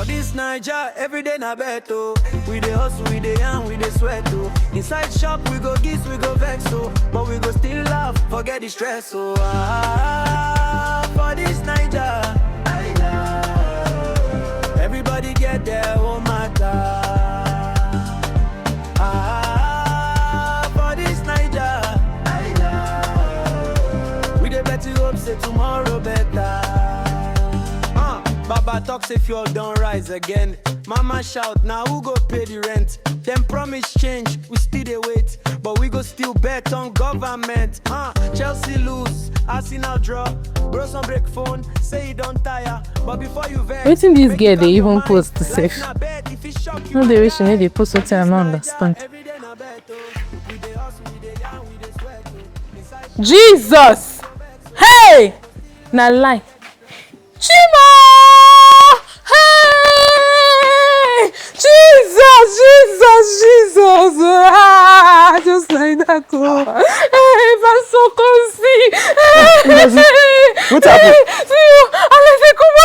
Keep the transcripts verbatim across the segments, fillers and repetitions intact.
This Naija, every day na bet o. We dey hustle, we dey yarn, we dey sweat o. Inside shop, we go giz, we go vex o. But we go still laugh, forget the stress o. Ah, for this Naija, everybody get their own matter. Ah, for this Naija, we dey bet you hope say tomorrow better. Uh, Baba talk say fuel don rise again. Mama shout, now who go pay the rent? Dem promise change, we still dey wait, but we go still bet on government. Uh, Chelsea lose, Arsenal draw, bro some break phone, say he don tire, but before you vex, Wetin this girl dey even post sef? No dey wey she no dey post wetin I no understand. Jesus! Hey! Na lie. Chimo! Hey! Jesus, Jesus, Jesus! Ah, just like that. Oh. Hey, Pastor Kosi! Ngozi, wetin happen? See you! Alex, come on!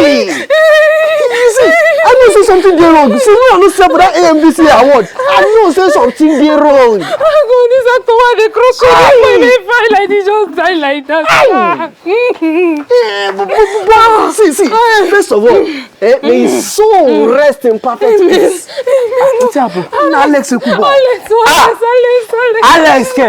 You see, I know say something dey wrong. See, me I no sell for that A M V C award. I know say something dey wrong. Oh God, this actor wey dey crush you. This boy dey fine like this, just die like that. Ah. Eh, but, but, but, but, see, see, first of all, eh, may his soul rest in perfect peace. Wetin happen? Na Alex Ekubo. Alex, Alex, Alex, Alex. Alex, ke?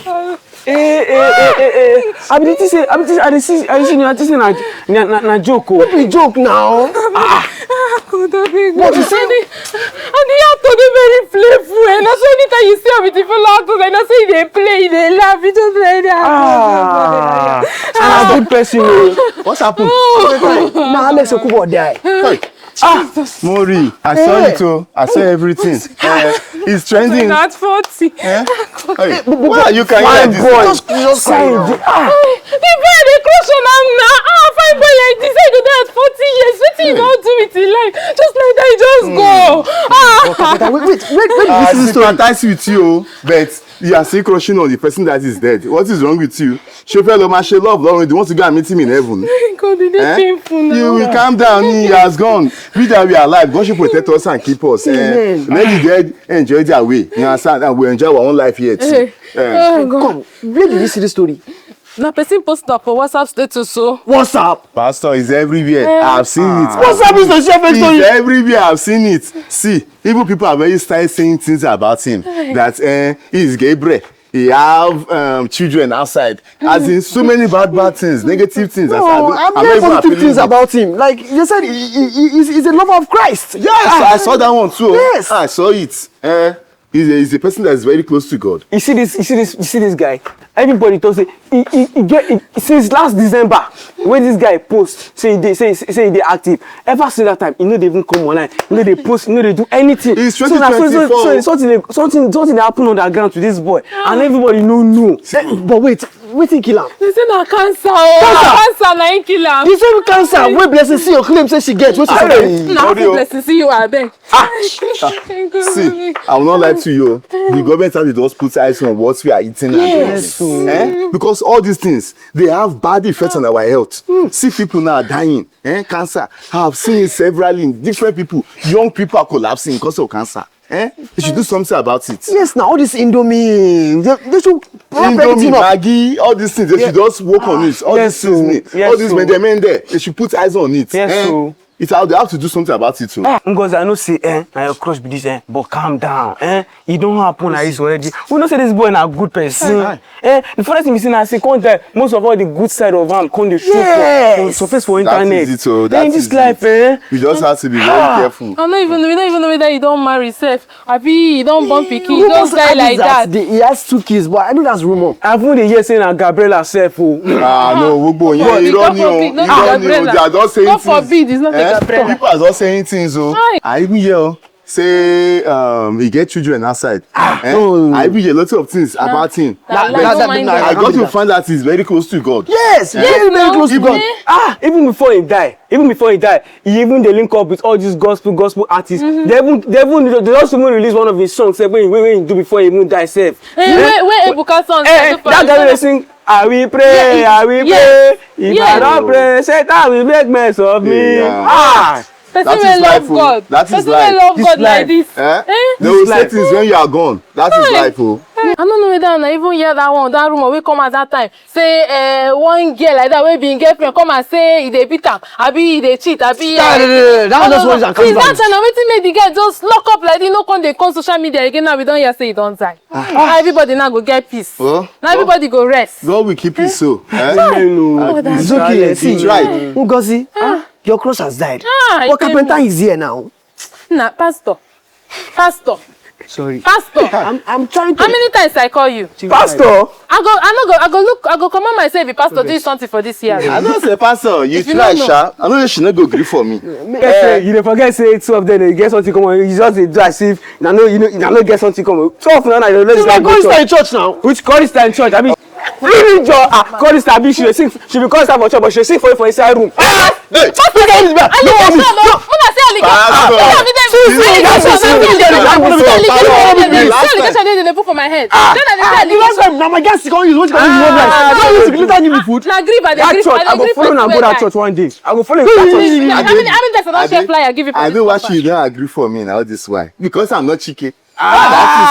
Alex. Eh, eh, eh, eh, eh. I be dey think say, I be dey think say, I dey see, I dey see, I dey think say na, na, na, na joke o. No be joke now. What you say? And the actor dey very playful. And also anytime you see am with the fellow actors, like na so he dey play, he dey laugh, he just like that. Ah, and a good person o. What happen? Na Alex Ekubo die. Mori, I saw it o. I saw everything. Eh, it's trending. At forty. Eh? Hey, why are you crying like this? Boy. Just, just cry now. Ah, The boy dey crush on am na. Ah, fine boy like this, I go dey at forty years. Wetin you don do with him life? Just like that, he just go. Ah. but wait, wait, wait, wait, I this is the story. Sympathize with you, but you are still crushing on the person that is dead. What is wrong with you? Ṣé o fẹ́ lọ máa ṣe love lọ́run? Do you want to go and meet him in heaven? God, e dey Eh? painful now. You will calm down. He has gone. We that we are alive, God should protect us and keep us. Eh? Amen. Let the dead enjoy their way. You understand? And we enjoy our own life yet. Hey. Eh? Oh, God. Come, where did you see the story? Na person post am for WhatsApp status so. WhatsApp. Pastor is everywhere. I've seen it. What's up, Mister Shepherd He's Story? Everywhere. I've seen it. See, even people are very started saying things about him that eh, he's Gabriel. He have um, children outside. As in, so many bad, bad things, negative things. No, I'm hearing positive things about him. Like they said, he, he, he, he's, he's a lover of Christ. Yes, I saw that one too. Yes. I saw it. Eh, he's, a, he's a person that is very close to God. You see this, you see this, you see this guy. Everybody talk say he, he, he get he, since last December when this guy post say he dey say say he dey active. Ever since that time, he no dey even come online. He no dey post. He no dey do anything. It's So na so- so- twenty twenty-four. so- something dey- something something dey happen on the ground to this boy, and everybody no know. Eh, but wait, wetin kill am? They say na cancer o. Na cancer na him kill am. The same cancer wey Blessing Seyo claim say she get, wetin happen? Na who Blessing Seyo abeg? See, I will not lie to you. The government has to just put eyes on what we are eating and drinking. Yes, so- Eh? Because all these things, they have bad effects on our health. See, people now are dying. Eh? Cancer. I have seen it severally in different people. Young people are collapsing because of cancer. Eh? They should do something about it. Yes, now all this Indomie, they, they should wrap everything Indomie, up. Maggi, all these things, they should just work on it. All Yes, these things, so- yes, all these so- men, they men there, they should put eyes on it. Yes, Eh? so- It have, they have to do something about it too. Ah, Ngozi, I know say eh, na your crush be this eh, but calm down eh. E don happen like this already. We know say this boy na good person. Eh, the funny thing be say na say come die, most of all the good side of am come dey show for, for surface for internet. That is it o. Then That in this is life it. Eh, You just have to be very careful. I no even we no even know whether he don marry sef. Abi he don born pikin, he Rumors just die had like it that that. the- he has two kids, but I know that's rumor. I even dey hear say na Gabriela sef o. Ah no, gbogbo yẹn But irọ́ because ni of o, it, no be irọ́ ni o. Gabriela. They are just saying God things. Forbid, it's not a Eh? Gabriela. People are just saying things o. Hi. I even hear o. say um, he get children outside. Eh? Oh. I read a lot of things about him. That But don't mind I them. Got to find that he's very close to God. Yes, very, very no. Close to God. Even- Ah, even before he die, even before he die, he even dey link up with all these gospel gospel artists. They even they even they just even release one of his songs sef wey wey wey he do before he even die sef. Eh, wey wey Ebuka song Eh, eh, that guy wey dey sing, "I will pray, Yeah, I will yeah, pray. If yeah. I don't pray, Satan will make mess of me." Yeah. Ah, Person That is wey love life, oh. God. That is Person life. wey love This God like life. this. Eh? Eh? They will say life. Things when you are gone. That is Hey. Life, oh. I don't know whether una even hear that one, that rumor wey come out that time. Say uh, one girl like that wey be im girlfriend come and say e dey beat am, abi e dey cheat, abi. That- that- that- that one just No, no, was no. a Since that carnival. Time na wetin make the girl just lock up like this, no come dey come social media again. Now we don hear say e don die. How everybody now go get peace. Well, Now everybody go rest. God will keep you so. Eh? Amen o. Oh, that's This one, Right. see, Right. Ngozi, your crush has died. Ah, But it pain carpenter me. Is here now. Na pastor, pastor, Sorry. pastor. I'm I'm trying to. How many times I call you? Pastor. I go, I no go, I go look, I go comot myself if pastor do you something for this year. I know say pastor, you If you try, no know. Sha. I know she no go gree for me. Yes, sir. You dey forget say two of them dey get something common. You just dey do as if na no you know na no get something common. Two of them na dey always Una like go go inside church. Church now. Which Christian church? I mean, really, jo ah, Christian abi she dey sing. She be Christian for church, but she dey sing for for inside room. Ah, Hey, Pastor, I no want this. No, una say allegation. Pastor. Una be there. See, see, Allegation, see, allegation, see, allegation, see, allegation, see, allegation, see, allegation, see, allegation, allegation, dey put for my head. Say na the Ah, the last time, na my guys come use. What you come use? What you later give me food? Na grief, I dey That grief, church, I I dey go grief follow for una go that where? Church one day. I go follow you that church. How many, how many times I don share flyer give you for I this know why compound? She don't agree for me now. This why because I'm not Chike.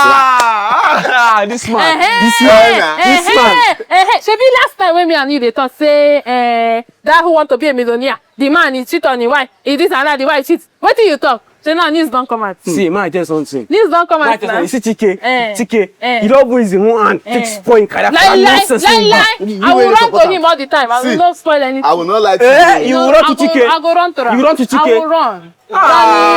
Ah, this man. Eh-heh. This man. Eh, eh, eh, eh, eh. Shebi last time when me and you dey talk say eh, that who want to be a millionaire, the man he cheat on his wife, he this and that, the wife cheat. Wetin you talk? Say now news don come out. See, man, I tell something. News don come Man, I out tell now. something. You see Chike, Eh. Chike, Eh. you don't even use him one hand. Eh. Take spoil him career. Lie, lie, Nonsense lie, thing, lie. man. I will Really run to important. Him all the time. I will See, not spoil anything. I will not lie to Eh, you. you No, will run I to go, Chike. I go run to am. You run to I Chike. Will run. Ah.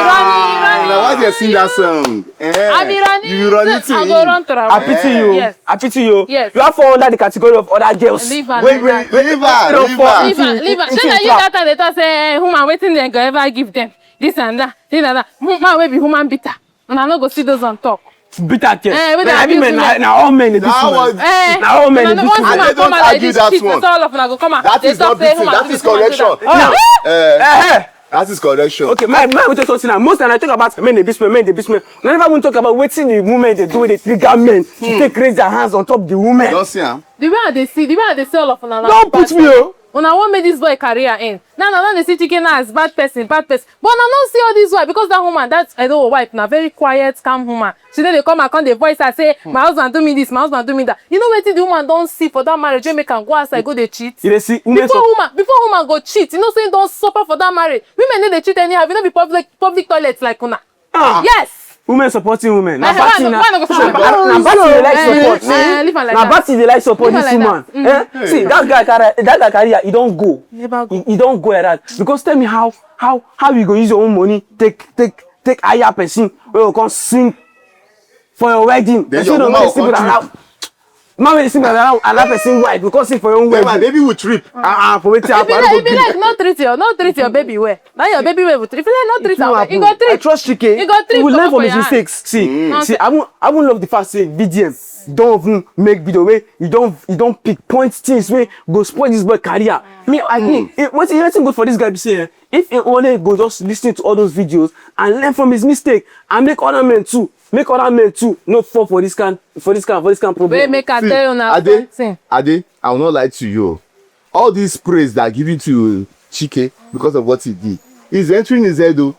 Run, run, Now why they sing that song? Eh, I be running. You be running to I him. Go run to am. I pity you. Yes. I pity you. Yes. You are fall under the category of other girls. Leave am. Wait, Leave am. wait, leave her, leave her. Leave am. Leave am. Shey na you that time dey talk say eh, woman wetin dem go ever give dem this and that, this and that. Woman wey be woman beater. Una no go see those on top. Bitter care. Eh, wey Na dey every abuse man, na, women. na all men dey That beat one. women. Eh, Na all men una dey no beat want women. woman I don't come out like argue this, that cheat, one. say all of una go come out. That Dey is talk not say beating. woman That do is this, woman do Correction. That. Now, Eh, eh, eh. That is correction. Okay, my my we talk something now. Most time I talk about men dey beat men, men dey beat men. Una never even talk about wetin the women dey do wey dey trigger men to take raise their hands on top the women. Don't see him. The way I dey see, the way I dey see all of una. Don't put me o. Una wan make this boy career end. Now una don dey see Chike now as bad person, bad person. But una no see all this wife because that woman, that I know wife na very quiet, calm woman. She no dey come and come dey voice her say my husband do me this, my husband do me that. You know wetin the woman don see for that marriage wey make am go outside go dey cheat? You dey see women Before so woman, before woman go cheat, you know say he don suffer for that marriage. Women no dey cheat anyhow. We no be public public toilet like una. Ah. Yes. Women supporting women. Na Eh, bad why thing no- na. why no go support Na bad- na bad thing they like Eh, support. eh, leave am like Na that. bad thing they like support Leave this am like woman. That. Mm. Eh? See that guy carry that guy career. He don go. Never go. He, he don go like that because tell me how how how you go use your own money take take take hire person wey go come sing for your wedding. Then Person your don woman make go people come around. Man wey dey sing around another person wife because sing for your own Then my wedding. Baby will trip. Ah ah for wetin If happen you I like, no if go you gree. Like, no treat your, no treat your baby well. Now your baby well. If you like, no treat It am will well. You happen. Go treat. I trust Chike. You go treat. He will learn Comot from for his your hand. Mistakes. See, Mm. see, I won't, I won't love the fact say B D M don't even make video wey you don't you don't pick point things wey go spoil this boy career. Me, I think eh, wetin wetin good for this guy be say eh, if he only go just listen to all those videos and learn from his mistake and make other men too make other men too no fall for this kind for this kind for this kind problem. Wey make I See, tell you now Ade, something. Ade, I will not lie to you. All this praise that given to Chike because of what he did is entering his head though.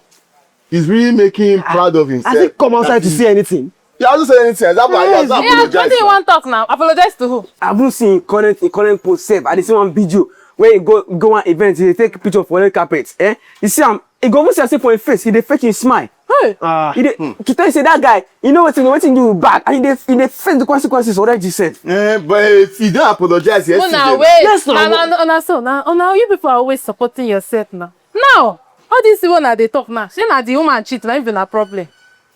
He's really making him proud of himself. Has he come outside to say anything? He hasn't said anything. That's why he has not Yeah, what apologized. do you want talk now? Apologize to who? I haven't seen current in current post sef. I dey see one video where he go go one event, he dey take picture for red carpet. Eh? You see am, he go even see am say for him face, he dey fake him smile. Hey. Ah. He dey to tell you say that guy, you know wetin wetin do you bad, and he dey he dey face the consequences already sef. Eh, but he don't apologize Una yesterday. Wait. Yes, Na now. na na na so na na you people are always supporting yourself now. Now all this thing wey una dey talk now, say na the woman cheat na im be na problem.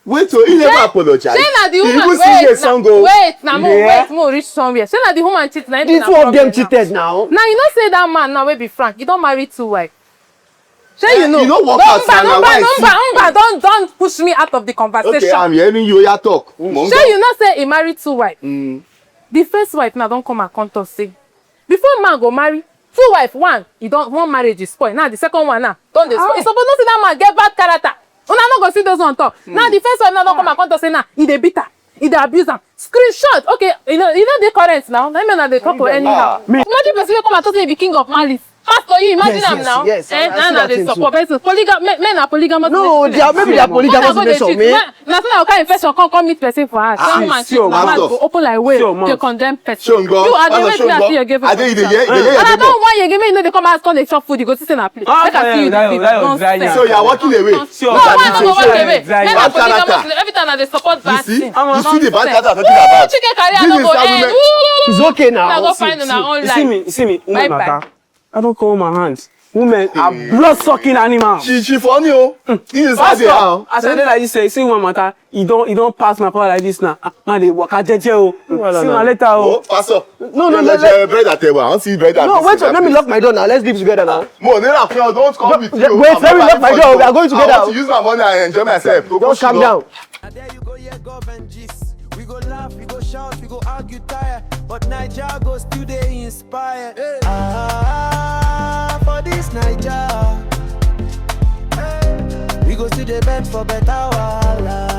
Wait, so he never Shey- apologized. Shey na the He woman even sing a wait song na go. wait na mo Yeah. wait mo reach somewhere. Shey na the woman cheat na im be The na two of them problem now. Cheated now. Now you know say that man now wey be Frank, he don marry two wife. Shey you know? You no work out, na wife. Number, number, don't, don't push me out of the conversation. Okay, I'm hearing you. Oya, talk. Shey you know say he marry two wife? The first wife now don come and come talk say, before man go marry two wife, one, he don, one marriage is spoil. Now the second one now don dey spoil. You suppose know say that man get bad character. Una no go see those on top. Now the first wife now don come and come talk say now he dey beat her, he dey abuse am. Screenshot. Okay, you know, you know the current now. Let me now dey talk for anyhow. Imagine person wey come and talk say he be king of malice. Pastor, you imagine am now. Eh, now na dey support person. Polygam, men, men are polygamous. No, they are, maybe they are polygamous in nature, man. Na so na kind infection come, come meet person for house. That man, see your mouth go open like whale to condemn person. You are the way to see your gave. I dey, you dey hear, you dey hear. And I don't want you give me, you know, they come ask, come dey chop food, you go sit in a place. Make I see you. Nonsense. So you are walking away. No, why I no go walk away? Men are polygamous. Every time na dey support bad thing. You see the bad character I'm talking about. Chike career no go end. It's okay now. Go find una own life. See me, see me, woman matter. I don't come my hands. Women are blood sucking animals. She, she funny o. This is how they are. As I dey like this, say, see woman matter. E don, e don pass my power like this now. Ah, man, dey waka jeje o. See una later o. Pastor. No, no, no, no. Bread at table. I don't see bread at. No, wait, let me lock my door now. Let's leave together now. Mo, no, no, don't come with you. Wait, let me lock my door. We are going together. I want to use my money and enjoy myself. Just calm down. I dare you go hear government gist. We go laugh, we go shout, we go argue tire. But Niger go still dey inspired. Ah, for this Niger, we go still dey bend for better wahala.